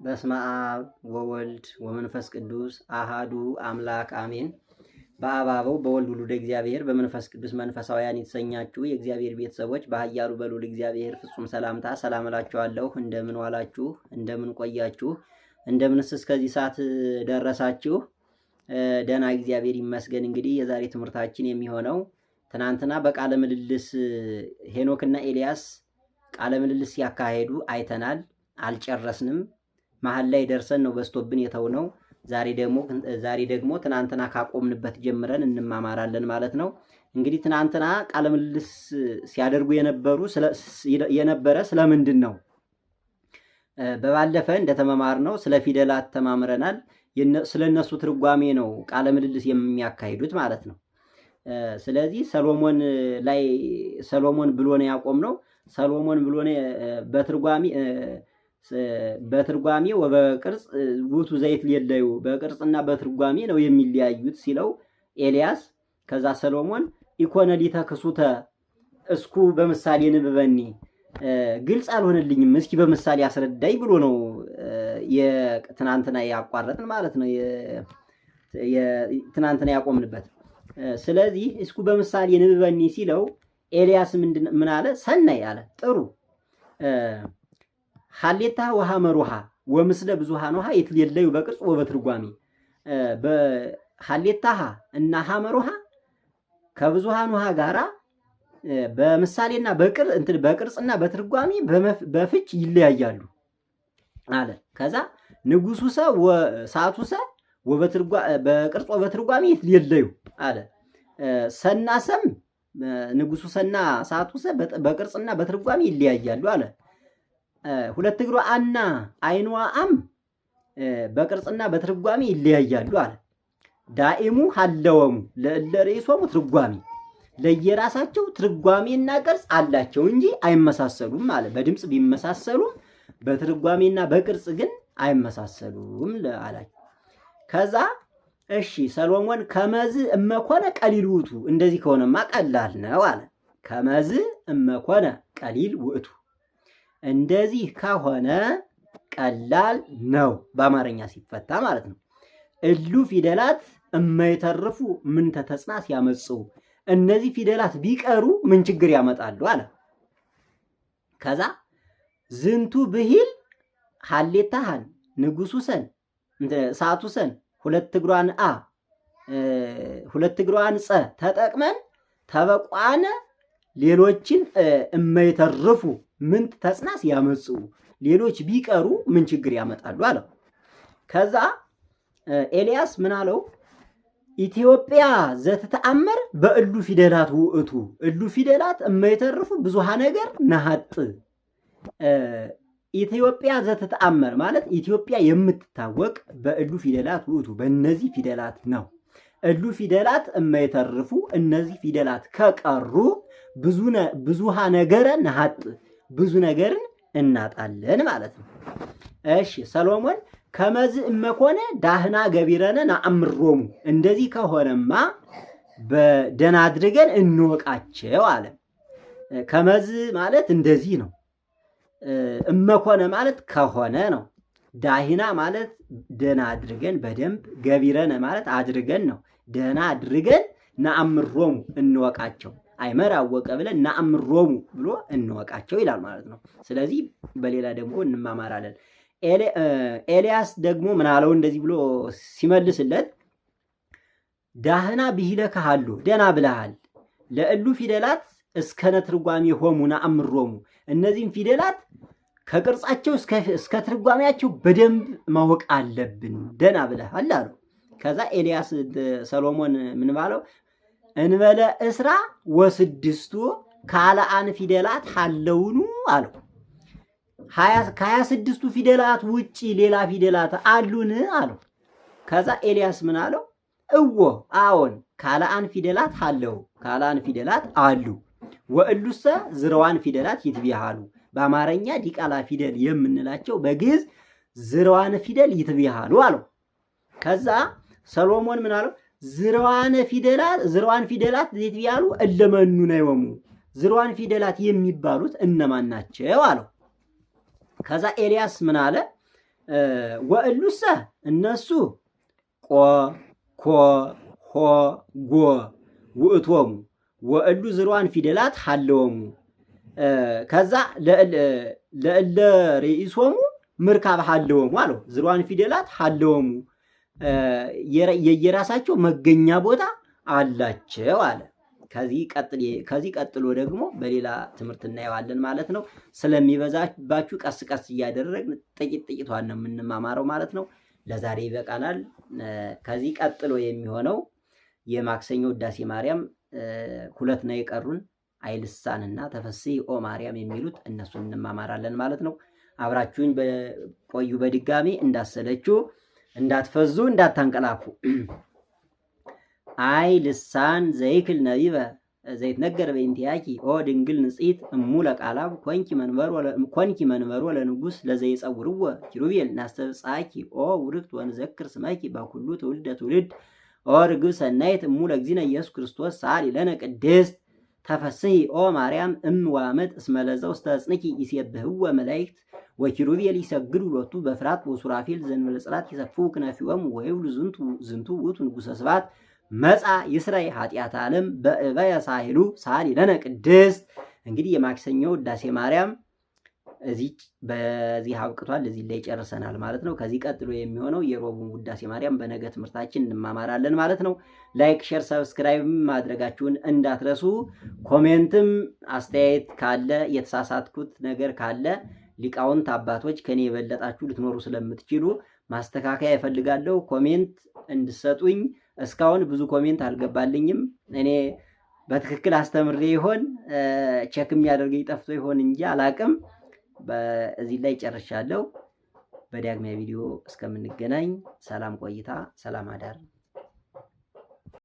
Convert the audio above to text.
በስመ አብ ወወልድ ወመንፈስ ቅዱስ አሃዱ አምላክ አሜን። በአብ አበው በወልድ ውሉደ እግዚአብሔር በመንፈስ ቅዱስ መንፈሳውያን የተሰኛችሁ የእግዚአብሔር ቤተሰቦች በኃያሉ በልዑል እግዚአብሔር ፍጹም ሰላምታ ሰላም እላችኋለሁ። እንደምን ዋላችሁ? እንደምን ቆያችሁ? እንደምንስ እስከዚህ ሰዓት ደረሳችሁ? ደህና እግዚአብሔር ይመስገን። እንግዲህ የዛሬ ትምህርታችን የሚሆነው ትናንትና በቃለ ምልልስ ሄኖክና ኤልያስ ቃለ ምልልስ ሲያካሄዱ አይተናል። አልጨረስንም። መሀል ላይ ደርሰን ነው በዝቶብን የተውነው። ዛሬ ደግሞ ትናንትና ካቆምንበት ጀምረን እንማማራለን ማለት ነው። እንግዲህ ትናንትና ቃለ ምልልስ ሲያደርጉ የነበረ ስለምንድን ነው? በባለፈ እንደተመማርነው ስለ ፊደላት ተማምረናል። ስለ እነሱ ትርጓሜ ነው ቃለ ምልልስ የሚያካሂዱት ማለት ነው። ስለዚህ ሰሎሞን ላይ ሰሎሞን ብሎ ነው ያቆምነው። ሰሎሞን ብሎ ነው በትርጓሜ ወበቅርጽ ውእቱ ዘይትሌለዩ፣ በቅርጽና በትርጓሜ ነው የሚለያዩት ሲለው ኤልያስ፣ ከዛ ሰሎሞን ኢኮነ ሊተ ክሱተ እስኩ በምሳሌ ንብበኒ፣ ግልጽ አልሆነልኝም፣ እስኪ በምሳሌ አስረዳኝ ብሎ ነው ትናንትና ያቋረጥን ማለት ነው፣ ትናንትና ያቆምንበት። ስለዚህ እስኩ በምሳሌ ንብበኒ ሲለው ኤልያስ ምን አለ? ሰናይ አለ፣ ጥሩ። ሀሌታ ወሐመሩሃ ወምስለ ብዙሃን ውሃ ይትሌለዩ በቅርጽ ወበትርጓሜ፣ በሀሌታሃ እና ሐመሩሃ ከብዙሃን ውሃ ጋራ በምሳሌና እንትን በቅርጽና በትርጓሜ በፍች ይለያያሉ አለ። ከዛ ንጉሱ ሰ ሰዓቱ ሰ በቅርጽ ወበትርጓሜ ይትሌለዩ አለ። ሰና ሰም ንጉሱ ሰና ሰዓቱ ሰ በቅርጽና በትርጓሜ ይለያያሉ አለ። ሁለት እግሯ አና አይኗ አም በቅርጽና በትርጓሜ ይለያያሉ አለ። ዳኢሙ ሀለወሙ ለእለ ርእሶሙ ትርጓሜ፣ ለየራሳቸው ትርጓሜና ቅርጽ አላቸው እንጂ አይመሳሰሉም አለ። በድምፅ ቢመሳሰሉም በትርጓሜና በቅርጽ ግን አይመሳሰሉም አላቸው። ከዛ እሺ ሰሎሞን ከመዝ እመኮነ ቀሊል ውእቱ፣ እንደዚህ ከሆነማ ቀላል ነው አለ። ከመዝ እመኮነ ቀሊል ውእቱ፣ እንደዚህ ከሆነ ቀላል ነው፣ በአማርኛ ሲፈታ ማለት ነው። እሉ ፊደላት እመይተርፉ ምን ተተጽናስ ያመጽኡ፣ እነዚህ ፊደላት ቢቀሩ ምን ችግር ያመጣሉ አለ። ከዛ ዝንቱ ብሂል ሀሌታሃን ንጉሱ ሰን ሰዓቱ ሰን ሁለት እግሯን አ ሁለት እግሯን ጸ ተጠቅመን ተበቋነ ሌሎችን እመይተርፉ ምን ተጽናስ ያመጽኡ፣ ሌሎች ቢቀሩ ምን ችግር ያመጣሉ አለው። ከዛ ኤልያስ ምን አለው? ኢትዮጵያ ዘትተአመር በእሉ ፊደላት ውእቱ፣ እሉ ፊደላት እመይተርፉ ብዙሃ ነገር ነሀጥ። ኢትዮጵያ ዘትተአመር ማለት ኢትዮጵያ የምትታወቅ በእሉ ፊደላት ውእቱ፣ በእነዚህ ፊደላት ነው። እሉ ፊደላት እመይተርፉ፣ እነዚህ ፊደላት ከቀሩ ብዙሃ ነገረ ነሀጥ፣ ብዙ ነገርን እናጣለን ማለት ነው። እሺ ሰሎሞን ከመዝ እመኮነ ዳህና ገቢረነ ናአምሮሙ፣ እንደዚህ ከሆነማ በደህና አድርገን እንወቃቸው አለ። ከመዝ ማለት እንደዚህ ነው። እመኮነ ማለት ከሆነ ነው። ዳሂና ማለት ደህና አድርገን በደንብ፣ ገቢረነ ማለት አድርገን ነው። ደህና አድርገን ናአምሮሙ እንወቃቸው፣ አይመር አወቀ ብለን ናአምሮሙ ብሎ እንወቃቸው ይላል ማለት ነው። ስለዚህ በሌላ ደግሞ እንማማራለን። ኤልያስ ደግሞ ምን አለው? እንደዚህ ብሎ ሲመልስለት ዳህና ብሂለከ ሃሉ፣ ደህና ብለሃል። ለእሉ ፊደላት እስከነ ትርጓሜ ሆሙ ናአምሮሙ፣ እነዚህም ፊደላት ከቅርጻቸው እስከ ትርጓሜያቸው በደንብ ማወቅ አለብን። ደህና ብለሃል አለው። ከዛ ኤልያስ ሰሎሞን ምን ባለው? እንበለ 26 ካልአን ፊደላት ሀለውኑ አለው። ከ26ቱ ፊደላት ውጪ ሌላ ፊደላት አሉን አለው። ከዛ ኤልያስ ምን አለው? እዎ አዎን፣ ካልአን ፊደላት ሀለው፣ ካልአን ፊደላት አሉ። ወእሉሰ ዝርዋን ፊደላት ይትቢሃሉ፣ በአማርኛ ዲቃላ ፊደል የምንላቸው በግዕዝ ዝርዋን ፊደል ይትቢሃሉ አለው። ከዛ ሰሎሞን ምን አለው? ዝርዋን ፊደላት ይትቢሃሉ እለመኑ ነይወሙ፣ ዝርዋን ፊደላት የሚባሉት እነማን ናቸው አለው። ከዛ ኤልያስ ምን አለ? ወእሉሰ እነሱ ቆ፣ ኮ፣ ሆ፣ ጎ ውእቶሙ ወእሉ ዝርዋን ፊደላት ሃለወሙ። ከዛ ለእለ ርእሶሙ ምርካብ ሃለወሙ አለው። ዝርዋን ፊደላት ሃለወሙ የየራሳቸው መገኛ ቦታ አላቸው አለ። ከዚህ ቀጥሎ ደግሞ በሌላ ትምህርት እናየዋለን ማለት ነው። ስለሚበዛባችሁ ቀስ ቀስ እያደረግን ጥቂት ጥቂቷን ነው የምንማማረው ማለት ነው። ለዛሬ ይበቃናል። ከዚህ ቀጥሎ የሚሆነው የማክሰኞ ውዳሴ ማርያም ሁለት ነው የቀሩን፣ አይልሳንና ተፈሥሒ ኦ ማርያም የሚሉት እነሱን እንማማራለን ማለት ነው። አብራችሁኝ ቆዩ። በድጋሚ እንዳሰለችሁ፣ እንዳትፈዙ፣ እንዳታንቀላፉ። አይ ልሳን ዘይክል ነቢበ ዘይትነገር በእንቲአኪ ኦ ድንግል ንጽሕት እሙ ለቃላብ ኮንኪ መንበሮ ለንጉሥ ለዘይጸውርዎ ኪሩቤል ናስተብጽሐኪ ኦ ውርክት ወንዘክር ስመኪ በኩሉ ትውልደ ትውልድ ኦ ርግብ ሰናይት እሙ ለእግዚእነ ኢየሱስ ክርስቶስ ሰአሊ ለነ ቅድስት ተፈሥሒ ኦ ማርያም እም ወአመት እስመ ለዘ ውስተ ሕፅንኪ ይሴብሕዎ መላእክት ወኪሩቤል ይሰግዱ ሎቱ በፍርሃት ወሱራፌል ዘእንበለ ጽላት ይሰፍሑ ክነፊሆሙ ወይብሉ ዝንቱ ውእቱ ንጉሠ ስብሐት መጽአ ይስረይ ኃጢአተ ዓለም በእበየ ሳህሉ ሰአሊ ለነ ቅድስት። እንግዲህ የማክሰኞ ውዳሴ ማርያም እዚህ በዚህ አብቅቷል። እዚህ ላይ ጨርሰናል ማለት ነው። ከዚህ ቀጥሎ የሚሆነው የሮቡን ውዳሴ ማርያም በነገ ትምህርታችን እንማማራለን ማለት ነው። Like፣ share፣ subscribe ማድረጋችሁን እንዳትረሱ። Comment ም አስተያየት ካለ፣ የተሳሳትኩት ነገር ካለ ሊቃውንት አባቶች ከኔ የበለጣችሁ ልትኖሩ ስለምትችሉ ማስተካከያ እፈልጋለሁ። Comment እንድሰጡኝ። እስካሁን ብዙ comment አልገባልኝም። እኔ በትክክል አስተምሬ ይሆን፣ check የሚያደርገኝ ጠፍቶ ይሆን እንጂ አላቅም። በዚህ ላይ ጨርሻለሁ። በዳግሚያ ቪዲዮ እስከምንገናኝ ሰላም ቆይታ፣ ሰላም አዳር።